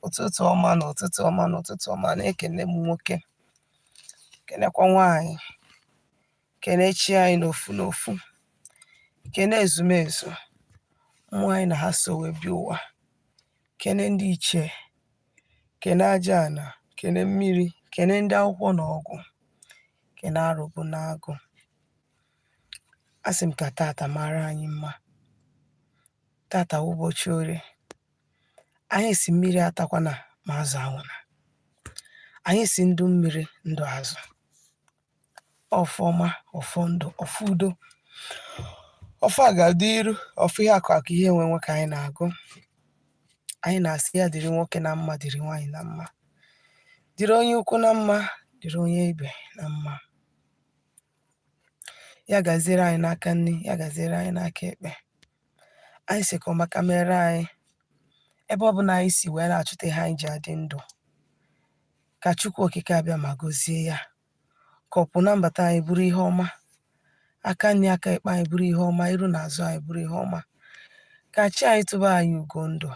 Ụtụtụ ọma na ụtụtụ ọma na ụtụtụ ọma. Na-ekene m nwoke, kenekwa nwaanyị, kene chi anyị n'ofu n'ofu, kene ezumezu mmụọ anyị na ha so wee bịa ụwa, kene ndị ichie, kene aja ana, kene mmiri, kene ndị akwụkwọ na ọgwụ, kene arụbụ na agụ. Asị m ka tata mara anyị mma. Tata wụ ụbọchị orie. Anyị sị mmiri atakwana ma azụ anwụna. Anyị sị ndụ mmiri, ndụ azụ. Ọfọ ọma, ọfọ ndụ, ọfọ udo, ọfọ agamniru, ọfọ ihe akụ akụ, ihe enwe enwe ka anyị na-agụ. Anyị na-asị ya dịrị nwoke na mma, dịrị nwaanyị na mma, dịrị onye ukwu na mma, dịrị onye ibe na mma. Ya gaziere anyị n'aka nri, ya gaziere anyị n'aka ekpe. Anyị sị ka ọmaka mere anyị ebe ọ bụla anyị si wee na-achụta ihe anyị ji adị ndụ. Ka Chukwu Okike Abịama gọzie ya, ka ọpụ na mbata anyị bụrụ ihe ọma, aka nri aka ekpe anyị bụrụ ihe ọma, iru na azụ anyị bụrụ ihe ọma. Ka chi anyị tụba anyị ugo ndụ,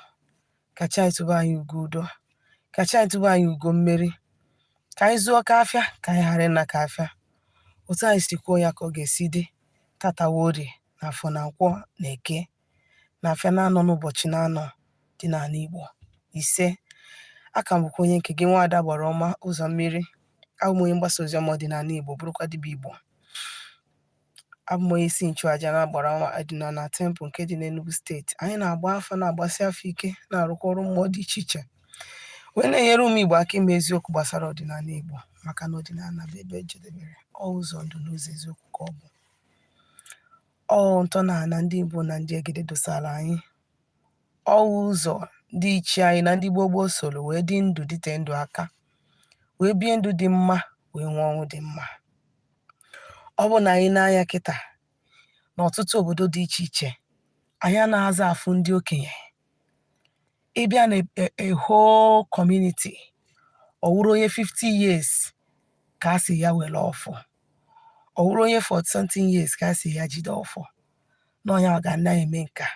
ka chi anyị tụba anyị ugo udo, ka chi anyị tụba anyị ugo mmeri, ka anyị zụọ ka afịa, ka anyị ghara ịna ka afịa. Otu anyị si kwuo ya ka ọ ga-esi dị. Tata wụ orie na afọ na nkwọ na eke na afịa na-anọ n'ụbọchị na-anọ dị n'ala Igbo. Ise. Aka m bụkwa onye nke gị, nwaada gbara ọma ụzọ mmiri. Abụ m onye mgbasa ozi ọma ọdịnala Igbo, bụrụkwa dibịa Igbo. Abụ m onye isi nchụaja na agbara ọma ọdịnala temple nke dị n'Enugu steeti. Anyị na-agba afa, na-agbasi afa ike, na-arụkwa ọrụ mmụọ dị iche iche, wee na-enyere ụmụ Igbo aka ime eziokwu gbasara ọdịnala Igbo, maka na ọdịnala bụ ebe ejedebere ọ, ụzọ ndụ na ụzọ eziokwu ka ọ bụ. Ọ ntọala ndị mbụ na ndị egede dosara anyị. Ọ ụzọ ndị ichie anyị na ndị gboo gboo soro wee dị ndụ, dịte ndụ aka, wee bie ndụ dị mma, wee nwee ọnwụ dị mma. Ọ bụ na anyị na-anya kịta n'ọtụtụ obodo dị iche iche, anyị anaghịzi afụ ndị okenye. Ịbịa na a whole community, ọ wụrụ onye 50 years ka a sị ya were ọfọ, ọ wụrụ onye 40 something years ka a sị ya jide ọfọ, na onye ahụ ga na-eme nka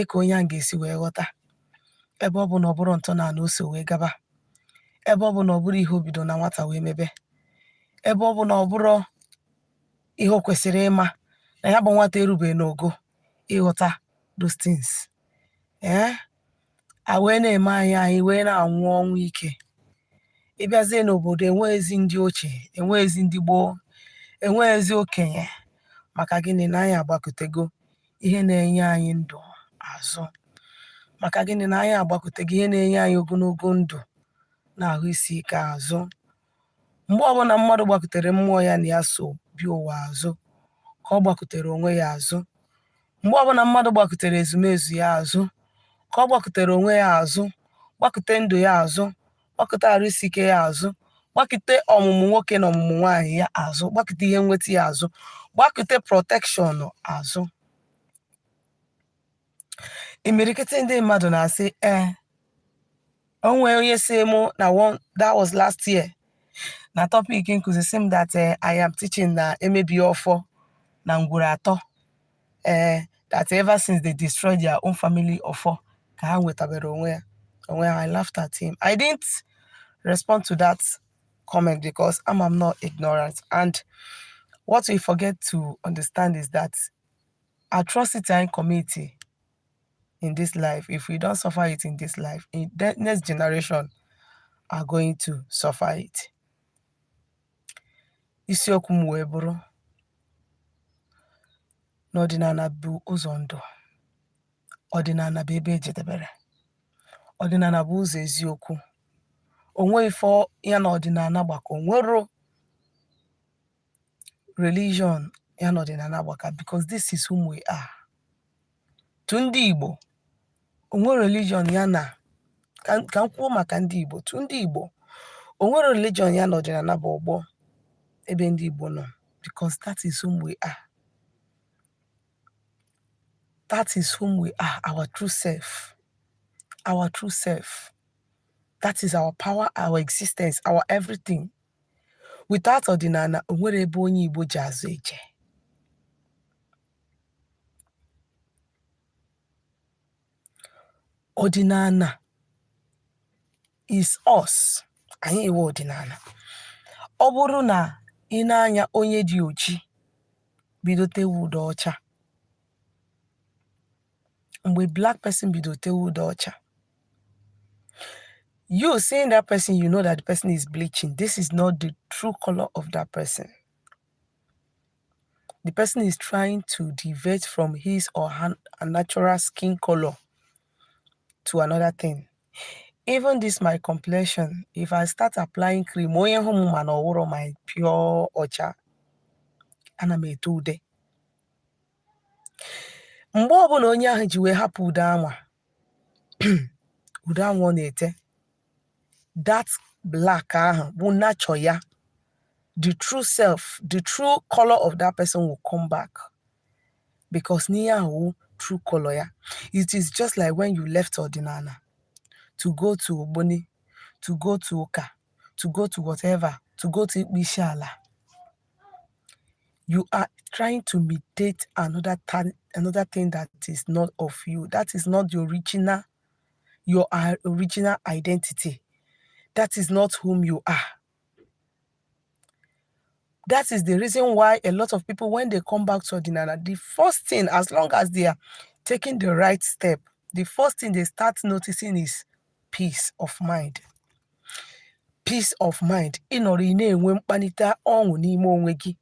ka onye ahụ ga-esi wee ghọta, ebe ọ bụ na ọ bụrụ ntọala o so wee gaba, ebe ọ bụ na ọ bụrụ ihe o bido na nwata wee mebe, ebe ọ bụ na ọ bụrụ ihe o kwesịrị ịma na ya bụ nwata erubeghị n'ogo ịghọta those things. Ee, a wee na-eme anyị, anyị wee na-anwụ ọnwụ ike. Ịbịazie n'obodo, enweghịzi ndị ochie, enweghịzi ndị gboo, enweghịzi okenye. Maka gịnị? Na anyị agbakụtego ihe na-enye anyị ndụ azụ. Maka gịnị? Na anyị agbakụtego ihe na-enye anyị ogologo ndụ na ahụ isi ike azụ. Mgbe ọbụla mmadụ gbakụtere mmụọ ya na ya so bịa ụwa azụ, ka ọ gbakụtere onwe ya azụ. Mgbe ọbụla mmadụ gbakụtere ezumezu ya azụ, ka ọ gbakụtere onwe ya azụ, gbakụte ndụ ya azụ, gbakụte arụ isi ike ya azụ, gbakụte ọmụmụ nwoke na ọmụmụ nwaanyị ya azụ, gbakụte ihe nweta ya azụ, gbakụte protection azụ. Imirikiti ndị mmadụ na-asị, ee, o nwee onye si mụ na one, that was last year, na topic nkụzi, sị m that I am teaching na emebi ọfọ na ngwuru atọ, ee, that ever since they destroyed their own family ọfọ ka ha nwetabere onwe ha. I laughed at him. I didn't respond to that comment because I'm not ignorant, and what we forget to understand is that atrocity anyị commit in this life, if we don't suffer it in this life, in the next generation are going to suffer it. Isiokwu m wee bụrụ na ọdịnala bụ ụzọ ndụ, ọdịnala bụ ebe ejedebere, ọdịnala bụ ụzọ eziokwu. Onwe ife ya na ọdịnala gbakọ, nwero religion ya na ọdịnala gbakọ, because this is whom we are. To ndị Igbo, onwe religion ya na, ka m kwuo maka ndị Igbo, to ndị Igbo, onwere religion ya na ọdịnala bụ ọgbọ ebe ndị Igbo nọ, because that is whom we are. That is whom we are, our true self. Our true self. That is our power, our existence, our everything. Without ọdịnala, o nwere ebe onye Igbo ji azụ eje. Ọdịnala Is us. Anyị wụ ọdịnala. Ọ bụrụ na ị nee anya, onye dị oji bido tewe ude ọcha, mgbe black person bido tewe ude ọcha, you seeing that person, you know that the person is bleaching. This is not the true color of that person. The person is trying to deviate from his or her natural skin color to another thing. Even this my complexion, if I start applying cream, onye hụ m ma na ọwụrọ my pure ọcha. Ana m ete ude. Mgbe ọbụla onye ahụ ji wee hapụ ude anwa, ude anwa ọ na-ete, that black ahụ bụ nature ya, the true self, the true color of that person will come back, because n'ihe ahụ wụ true color ya. It is just like when you left ọdịnala to go to ogboni, to go to ụka, to go to whatever, to go to ịkpụ isi ala. You are trying to imitate another thing that is not of you, that is not the original, your original identity. That is not whom you are. That is the reason why a lot of people, when they come back to ọdịnala, the first thing, as long as they are taking the right step, the first thing they start noticing is peace of mind. Peace of mind. Ịnọrọ, ị na-enwe mkpanite ọṅụ n'ime onwe gị.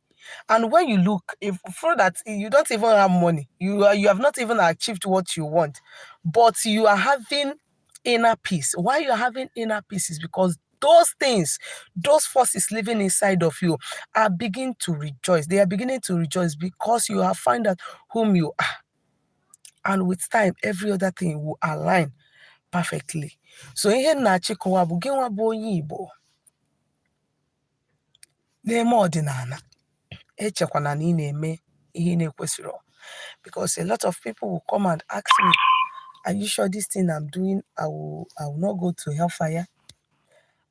And when you look, if for that you don't even have money, you have not even achieved what you want, but you are having inner peace. Why you are having inner peace is because those things, those forces living inside of you are beginning to rejoice. They are beginning to rejoice because you have found out whom you are. And with time, every other thing will align perfectly. So ihe m na-achịkọwa bụ, gị nwa bụ onye Igbo na-eme ọdịnala, echekwana na ị na-eme ihe ị na-ekwesịrọ, because a lot of people will come and ask me, "Are you sure this thing I'm doing, I will not go to hellfire?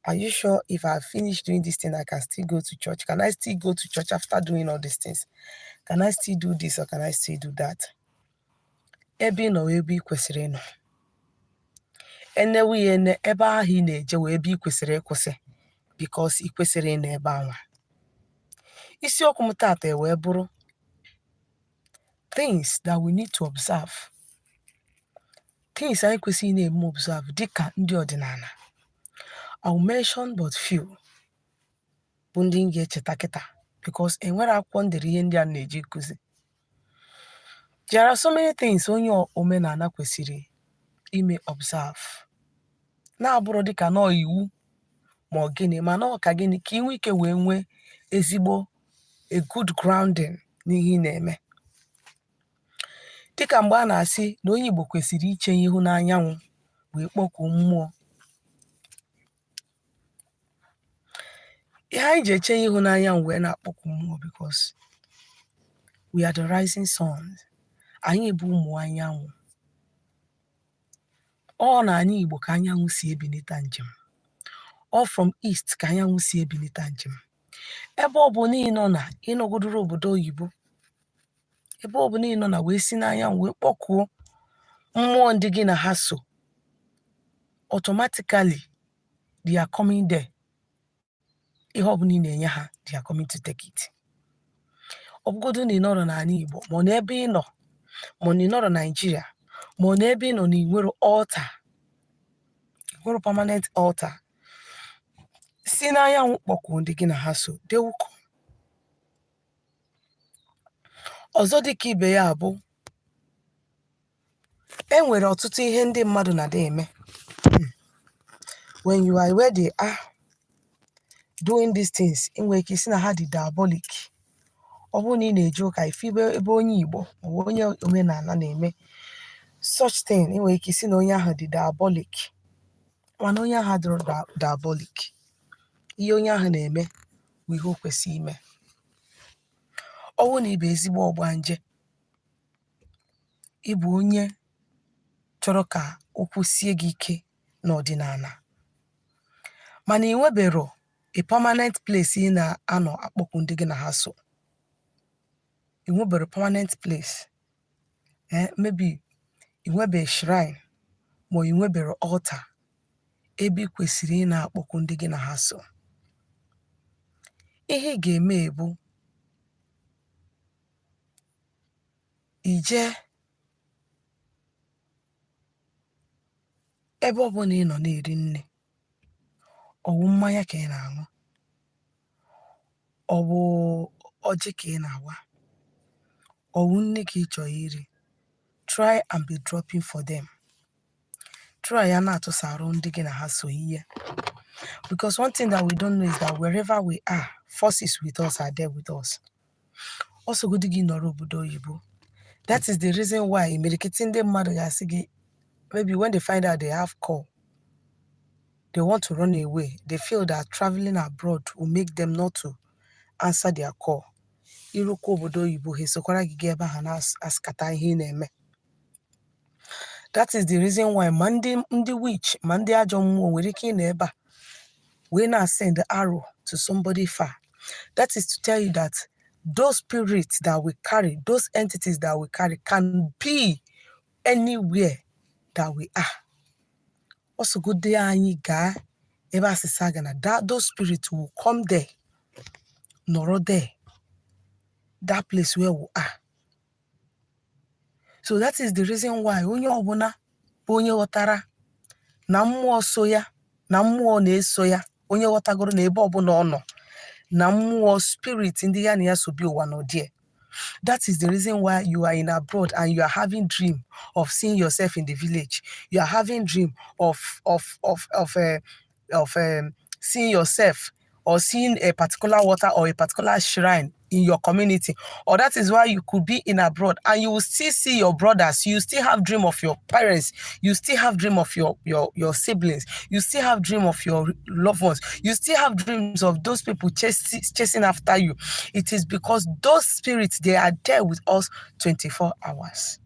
Are you sure if I finish doing this thing, I can still go to church? Can I still go to church after doing all these things? Can I still do this or can I still do that?" Ebe ị nọ wee ebe ị kwesịrị ịnọ. Enewe ya ene, ebe ahụ ị na-eje wee ebe ị kwesịrị ịkwụsị, because ị kwesịrị ịnọ ebe anwa. Isiokwu m tata wee bụrụ things that we need to observe, things anyị kwesịrị ị na-eme observe dịka ndị ọdịnala. I will mention but few bụ ndị m ga-echeta kịta, because enwere akwụkwọ m dere ihe ndị a na-eji nkụzi. There are so many things onye omenala kwesịrị ime observe, na-abụrụ dịka nọọ iwu ma ọ gịnị, mana ọ ka gịnị ka ị nwee ike wee nwee ezigbo a good grounding n'ihe ị na-eme. Dịka mgbe a na-asị na onye Igbo kwesịrị iche ihu n'anyanwụ wee kpọkuo mmụọ. Ihe anyị ji eche ihu n'anyanwụ wee na-akpọku mmụọ, because we are the rising sun. Anyị bụ ụmụ anyanwụ. Ọ n'ala Igbo ka anyanwụ si ebilite njem. Ọ from east ka anyanwụ si ebilite njem. Ebe ọ bụ na ị nọ na ịnọgodoro obodo oyibo, ebe ọ bụ na ị nọ na wee si n'anyanwụ wee kpọkuo mmụọ ndị gị na ha so, automatically they are coming there. Ihe ọbụla ị na-enye ha, they are coming to take it. Ọ bụgodu na ị nọrọ n'ala Igbo, ma ọ na ebe ị nọ, ma ọ na ị nọrọ Naijiria, ma ọ na ebe ị nọ na ị nwere altar, ị nwere permanent altar, si n'anyanwụ kpọkuo ndị gị na ha so, they will come. Ọzọ dịka ibe ya bụ, e nwere ọtụtụ ihe ndị mmadụ na-ada eme. When you are where they are doing these things, ị nwere ike isi na ha dị diabolic. Ọ bụrụ na ị na-eje ụka, ife ebe onye Igbo maọbụ onye omenala na-eme such thing, ị nwere ike isi na onye ahụ dị diabolic, mana onye ahụ adịrọ diabolic. Ihe onye ahụ na-eme bụ ihe o kwesịrị ime. Ọ bụrụ na ị bụ ezigbo ọgbanje, ị bụ onye chọrọ ka ụkwụ sie gị ike n'ọdịnala, mana ị nwebero a permanent place ị na-anọ akpọku ndị gị na ha so, ị nwebero permanent place, maybe ị nwebe shrine ma ị nwebero altar ebe ị kwesịrị ị na-akpọku ndị gị na ha so. Ihe ị ga-eme bụ i jee ebe ọbụla ị nọ na-eri nri, ọ wụ mmanya ka ị na-aṅụ, ọ wụ ọjị ka ị na-awa, ọ wụ nri ka ị chọrọ iri, try and be dropping for them. Try ya na-atụsarụ ndị gị na ha so ihe, because one thing that we don't know is that wherever we are, forces with us are there with us. Ọ sọgodi gị nọrọ obodo oyibo. That is the reason why imirikiti ndị mmadụ ga-asị gị, maybe when they find out they have call, they want to run away. They feel that traveling abroad will make them not to answer their call. I rukwa obodo oyibo, ha esokwara gị gaa ebe ahụ na-askata ihe ị na-eme. That is the reason why ma ndị witch ma ndị ajọ mmụọ nwere ike ịnọ ebe a wee na-send arrow to somebody far. That is to tell you that those spirits that we carry, those entities that we carry, can be anywhere that we are. Ọ sọgodi anyị gaa ebe asịsa ga na that those spirits will come there, nọrọ there, that place where we are. So that is the reason why onye ọbụla bụ onye ghọtara na mmụọ so ya, na mmụọ na-eso ya, onye ghọtagoro na ebe ọbụla ọ nọ na mmụọ spirit ndị ya na ya so bi ụwa nọ there. That is the reason why you are in abroad and you are having dream of seeing yourself in the village. You are having dream of seeing yourself or seeing a particular water or a particular shrine in your community. Or that is why you could be in abroad and you will still see your brothers. You still have dream of your parents. You still have dream of your siblings. You still have dream of your loved ones. You still have dreams of those people chasing after you. It is because those spirits, they are there with us 24 hours.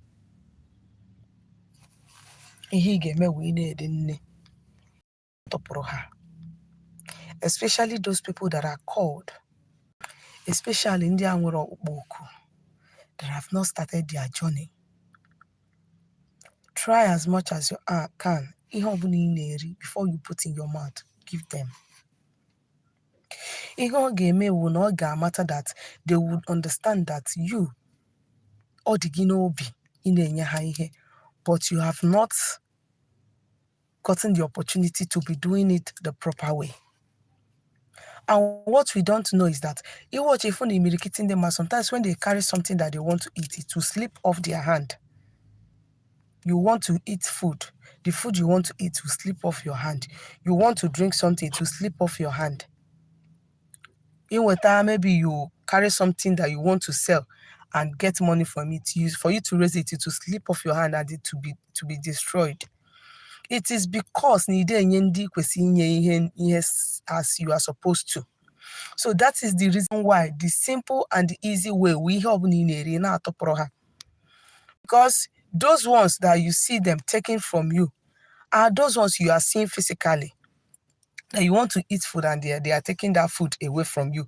Ihe ị ga-eme wee na-eri nri tọpụrụ ha, especially those people that are called, especially ndị a nwere ọkpụkpọ oku that have not started their journey. Try as much as you can. Ihe ọbụla ị na-eri, before you put in your mouth, give them. Ihe ọ ga-eme wụ na ọ ga-amata that they would understand that you, ọ dị gị n'obi ị na-enye ha ihe, but you have not gotten the opportunity to be doing it the proper way. And what we don't know is that you watch if imirikiti ndị mmadụ, sometimes when they carry something that they want to eat, it will slip off their hand. You want to eat food, the food you want to eat will slip off your hand. You want to drink something, it will slip off your hand. Inweta, maybe you carry something that you want to sell and get money from it, you, for you to raise it, it will slip off your hand and it to be destroyed. It is because na ide enye ndị kwesịrị inye ihe as you are supposed to. So that is the reason why the simple and the easy way wụ ihe ọbụla ị na-eri na-atụpụrụ ha, because those ones that you see them taking from you are those ones you are seeing physically, that you want to eat food and they are taking that food away from you.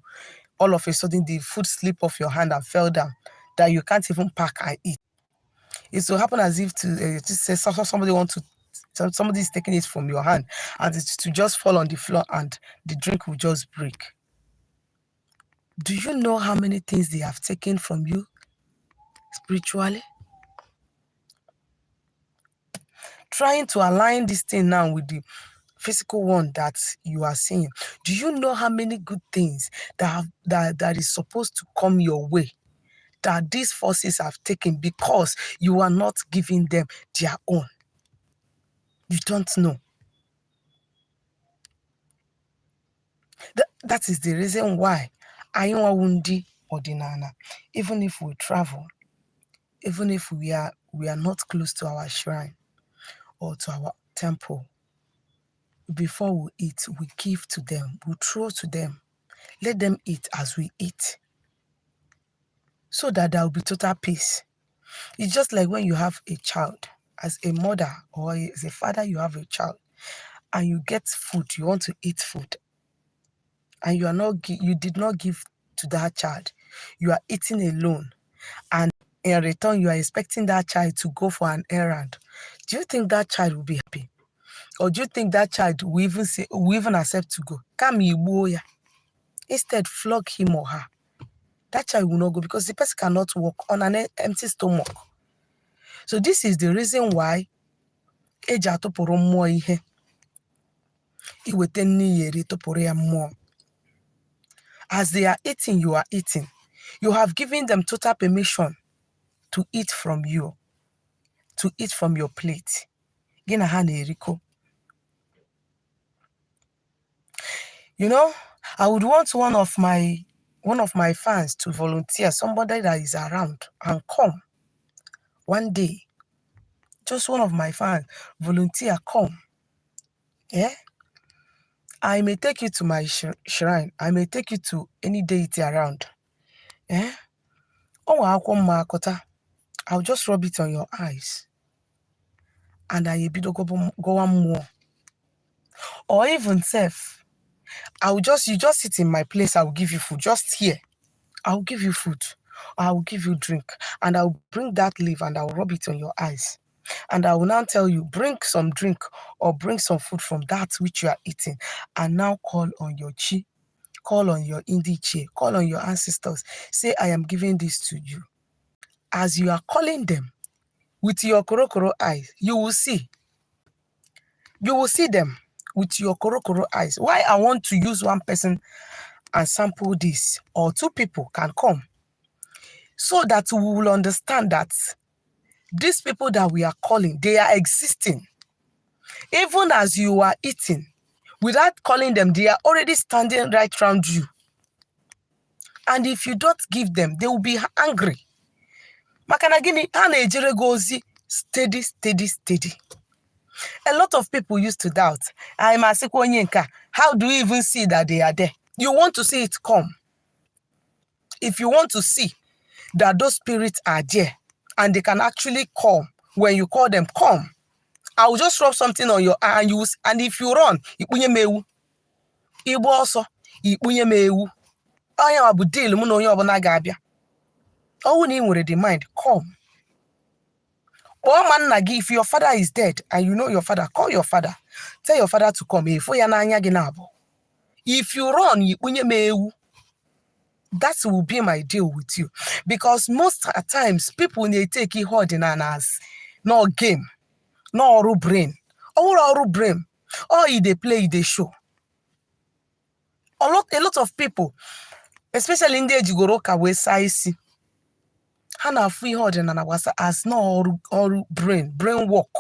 All of a sudden, the food slip off your hand and fell down, that you can't even pack and eat. It will happen as if to say somebody want to somebody is taking it from your hand and it's to just fall on the floor and the drink will just break. Do you know how many things they have taken from you spiritually? Trying to align this thing now with the physical one that you are seeing. Do you know how many good things that is supposed to come your way that these forces have taken because you are not giving them their own? You don't know. That is the reason why anyị nwawu ndị ọdịnala, even if we travel, even if we are not close to our shrine or to our temple, before we eat, we give to them, we throw to them, let them eat as we eat, so that there will be total peace. It's just like when you have a child, as a mother or as a father, you have a child and you get food, you want to eat food, and you are not you did not give to that child. You are eating alone, and in return, you are expecting that child to go for an errand. Do you think that child will be happy? Or do you think that child will even say, will even accept to go? Kama igbuo ya. Instead, flog him or her. That child will not go because the person cannot work on an empty stomach. So this is the reason why eji atụpụrụ mmụọ ihe. Iweta nri ya eri, tụpụrụ ya mmụọ. As they are eating, you are eating. You have given them total permission to eat from you, to eat from your plate. Gị na ha na-erikọ. I would want one of my fans to volunteer, somebody that is around, and come one day. Just one of my fans, volunteer, come. Yeah? I may take you to my shrine. I may take you to any deity around. Yeah? O nwere akwụkwọ mma akọta. I'll just rub it on your eyes. And anyị ebido gọwa mmụọ. Or even self, I will just, you just sit in my place, I will give you food. Just here. I will give you food. I will give you drink. And I will bring that leaf and I will rub it on your eyes. And I will now tell you, bring some drink or bring some food from that which you are eating. And now call on your chi, call on your Ndichie, call on your ancestors. Say, "I am giving this to you." As you are calling them with your korokoro eyes, you will see. You will see them with your korokoro eyes. Why I want to use one person and sample this, or two people can come, so that we will understand that these people that we are calling, they are existing. Even as you are eating, without calling them, they are already standing right round you. And if you don't give them, they will be angry. Maka na gịnị? Ha na-ejere gị ozi steady, steady, steady. A lot of people used to doubt. I'm asịkwa onye nke a, how do you even see that they are there? You want to see it, come. If you want to see that those spirits are there and they can actually come when you call them, come. I will just rub something on your eye and you will, and if you run, ikpunye m ewu. Ịgba ọsọ, ikpunye m ewu. Onye ọ bụ deal mụ na onye ọbụla ga-abịa. Ọwụ na ị nwere the mind, come. Kpọọ ma nna gị. If your father is dead and you know your father, call your father. Tell your father to come. Efo ya n'anya gị na-abụ. If you run, ikpunye m ewu. That will be my deal with you. Because most at times, people na-etake ihe ọdịnala as no game, no ọrụ brain. Ọ wụrụ ọrụ brain. All you dey play, you dey show. A lot of people, especially ndị ejigoro ụka wee saa isi, ha na-afụ ihe ọdịnala gbasa as no ọrụ brain, brain work.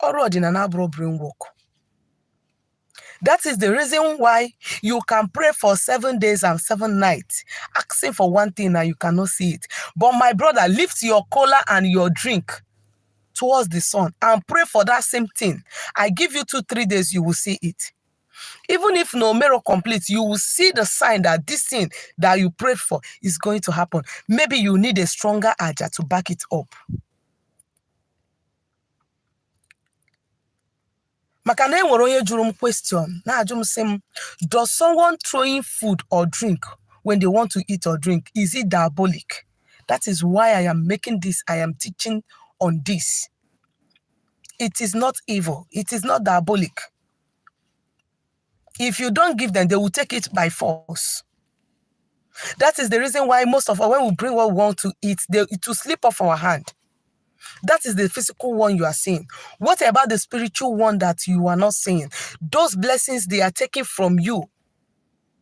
Ọrụ ọdịnala abụrụ brain work. That is the reason why you can pray for 7 days and 7 nights, asking for one thing and you cannot see it. But my brother, lift your kola and your drink towards the sun and pray for that same thing. I give you 2, 3 days, you will see it. Even if no miracle complete, you will see the sign that this thing that you prayed for is going to happen. Maybe you need a stronger aja to back it up. Maka na e nwere onye jụrụ m question na-ajụ m sị m, "Does someone throwing food or drink when they want to eat or drink, is it diabolic?" That is why I am making this, I am teaching on this. It is not evil. It is not diabolic. If you don't give them, they will take it by force. That is the reason why most of us, when we bring what we want to eat, it will slip off our hand. That is the physical one you are seeing. What about the spiritual one that you are not seeing? Those blessings they are taking from you.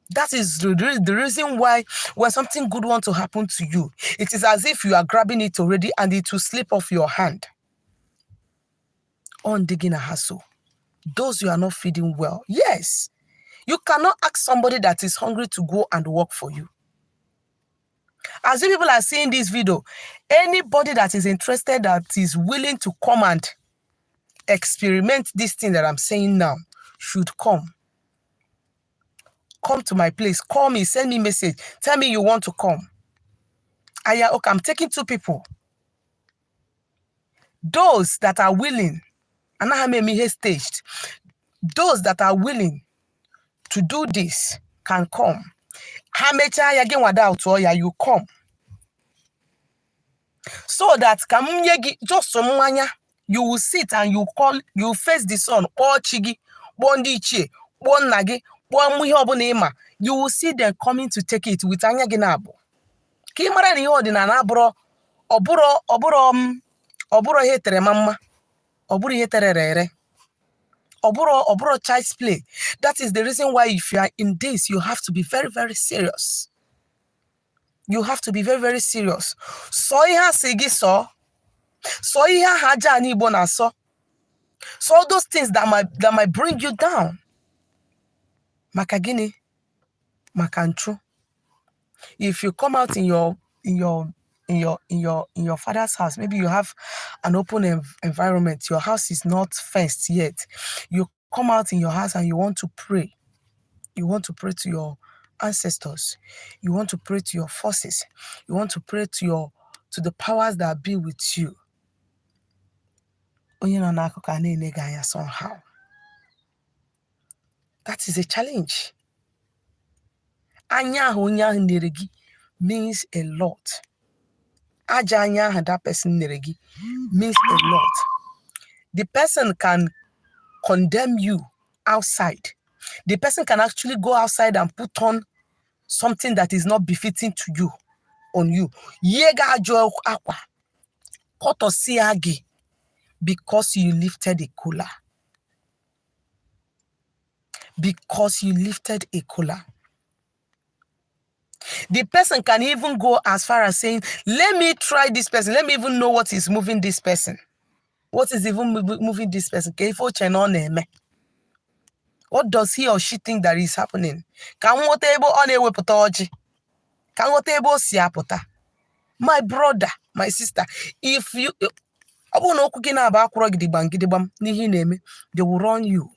That is the reason why when something good wants to happen to you, it is as if you are grabbing it already and it will slip off your hand. On digging a hassle. Those you are not feeding well. Yes, you cannot ask somebody that is hungry to go and work for you. As you people are seeing this video, anybody that is interested, that is willing to come and experiment this thing that I'm saying now, should come. Come to my place. Call me, send me message. Tell me you want to come. Okay, I'm taking two people. Those that are willing, and I have me staged. Those that are willing to do this can come. Ha mechaa ya, gị nwada ụtọ ya, you come. So that ka m nye gị just mmanya. You will sit and you call, you face the sun, kpọọ chi gị, kpọọ ndị ichie, kpọọ nna gị, kpọọ mmụ ihe ọbụla ị ma. You will see them coming to take it with anya gị na-abụ ka ị mara na ihe ọdịnala abụrọ ọbụrọ ọbụrọ m ọbụrọ ihe tere ma mma, ọ bụrụ ihe tere ere, ọ bụrụ child's play. That is the reason why if you are in this, you have to be very, very serious. You have to be very, very serious. Sọ ihe a sị gị sọọ, sọ ihe ahụ aja anyị Igbo na-asọ, sọ those things that might bring you down. Maka gịnị? Maka nchụ. If you come out in your father's house, maybe you have an open environment, your house is not fenced yet, you come out in your house and you want to pray, you want to pray to your ancestors, you want to pray to your forces, you want to pray to the powers that be with you, onye nọ n'akụkụ a na-ele gị anya somehow. That is a challenge. Anya ahụ onye ahụ nere gị means a lot. Aja anya ahụ that person nere gị means a lot. The person can condemn you outside. The person can actually go outside and put on something that is not befitting to you on you, yie gị ajọ akwa, kọtọsịa gị, because you lifted a kola, because you lifted a kola. The person can even go as far as saying, "Let me try this person. Let me even know what is moving this person. What is even moving this person? Ka ife oche na ọ na-eme. What does he or she think that is happening? Ka m ghọta ebe ọ na-ewepụta ọjị. Ka m ghọta ebe o si apụta." My brother, my sister, if you ọ bụrụ na okwu gị na-aba akwụrọ gidigbam gidigbam n'ihe ị na-eme, they will run you.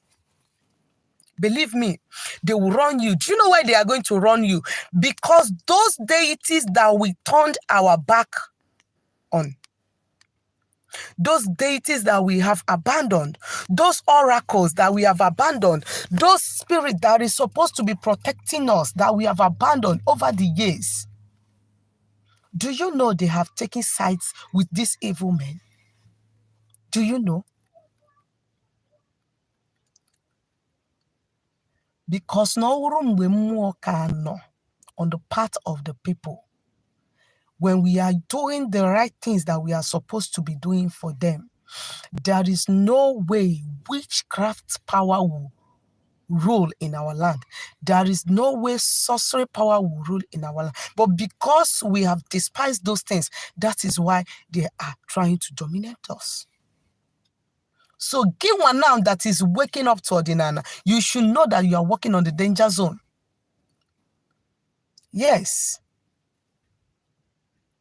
Believe me, they will run you. Do you know why they are going to run you? Because those deities that we turned our back on, those deities that we have abandoned, those oracles that we have abandoned, those spirits that is supposed to be protecting us that we have abandoned over the years. Do you know they have taken sides with these evil men? Do you know? Because na ọ wụrụ mgbe mmụọ ka nọ on the part of the people, when we are doing the right things that we are supposed to be doing for them, there is no way witchcraft power will rule in our land. There is no way sorcery power will rule in our land. But because we have despised those things, that is why they are trying to dominate us. So, give one now that is waking up to ọdịnala, you should know that you are working on the danger zone. Yes.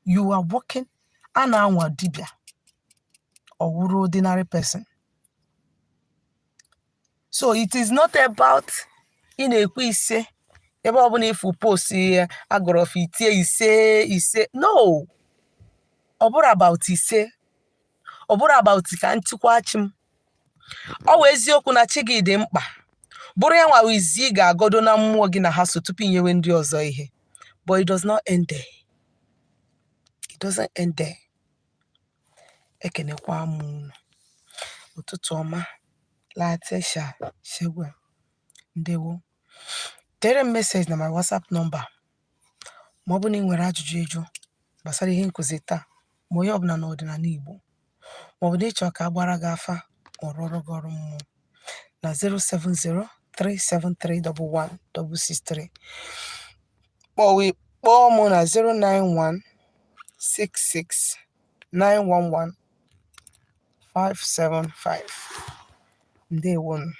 You are working a na-anwa dibia ọ wụrụ ordinary person. So it is not about ị na-ekwu ise ebe ọbụla ifu post ihe agọrọ itie ise ise. No, ọ bụrụ about ise, ọ bụrụ about ka nchịkwa chi m. Ọ wụ eziokwu na chi gị dị mkpa, bụrụ ya nwa izi ị ga-agọdo na mmụọ gị na ha so tupu inyewe ndị ọzọ ihe, but it does not end there. It doesn't end there. Ekenekwa m unu. Ụtụtụ ọma. Latisha Shegwe, ndewo. Dere m message na my WhatsApp number ma ọ bụ na ị nwere ajụjụ ịjụ gbasara ihe nkụzi taa, ma onye ọbụla n'ọdịnala Igbo, ma ọ bụ na ịchọ ka a gbara gị afa ma ọ rụọrọ gị ọrụ mmụọ, na 070 373 ma ọ bụ kpọọ mụ na 091 66 911 575. Ndewonu.